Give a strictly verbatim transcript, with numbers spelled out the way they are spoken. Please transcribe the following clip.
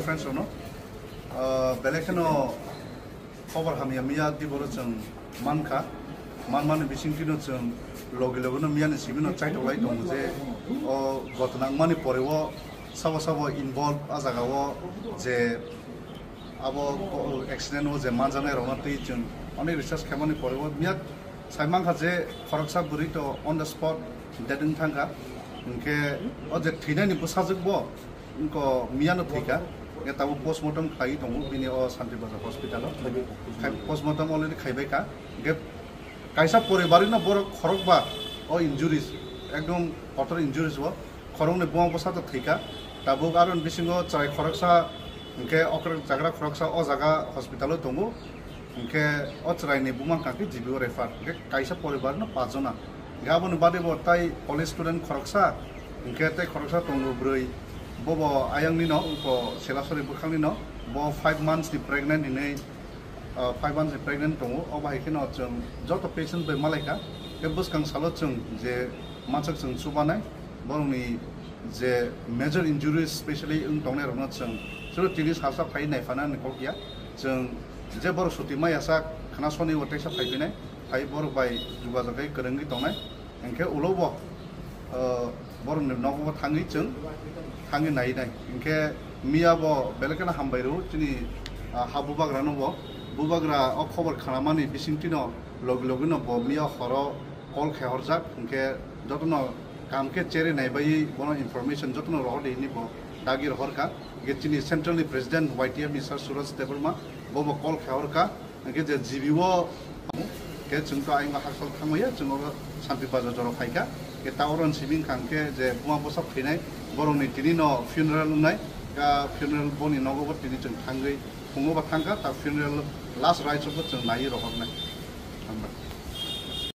Friends no, ah, belai kheno khobor hamya miya diboro chwng mankha, manmani bisingtwino chwng logi logino miyani simino chaitolai tongo je o gotnangmani poreo sabo sabo involve a jagao je abo accident o je manjaknai rokno twi chwng onek research khaimani poreo miya saimankha je khoroksa bwrwi to on the spot dead wng thangkha, hinkhe o je thwinani bwsajwkbo wngkha miyano thwikha, hinkhe tabuk postmortem khlaiwi tongo bini o Santi Bazar hospital o. Khai-, postmortem already khaibaikha, hinkhe kaisa poribarino borok khorokba o injuries, ekdom kotor injuries o, khoroknwi buma bwsa to thwikha, tabuk aro bisingo chwrai khoroksa, hinkhe okra jagra khoroksa o jaga hospital o tongo. Hinkhe o chwraini buma wngkha khe G B o refer, hinkhe kaisa poribarno pachjona. Hinkhe aboni bade bo tai college student khoroksa, hinkhe tei khoroksa tongo bwrwi, bobo ayangni no, wngkha Selasori bwkhakni no, bo five months ni pregnant hinwi, ah, five months ni pregnant tongo, obo hai kheno chwng joto patient bai malaikha. Hinkhe bwskang salo chwng je machwk chwng chubanai, borokni je major injuries specially wng tongnai rokno chwng chwlo tini salsa phai naiphana ni kok ya. Chwng je borok suti maya sak khna soni o teisa phai phinai, phai borok bai jogajog khai kwrwngwi tongnai. Hinkhe ulo bo, ah, borokni nogo thangwi chwng thangwi nai nai. Hinkhe miya bo belai kheno hambai rw chini, ah, ha bubagra no bo. Bubagra o khobor khnamani bisingtwi no logi logi no bo miya horo call khe horjak, hinkhe jotono kam khe chere nai baiwi bono information jotono rohor di hinwi bo dagi rohor kha. Hinkhe chini central ni president Y T F ni sir Suraj Debbarma bo bo call khe hor kha, hinkhe je G B o khe chwng to ayang hakchal thangmaya, chwng oro Santi Bazar jora phai kha. Hinkhe ta oro simi wngkha hinkhe je buma bwsa thwinai borokni tini no funeral wngnai, ka funeral boni nogo bo tini chwng thangwi phungo bo thangkha, ta funeral last rites bo chwng naiwi rohornai. Hambai.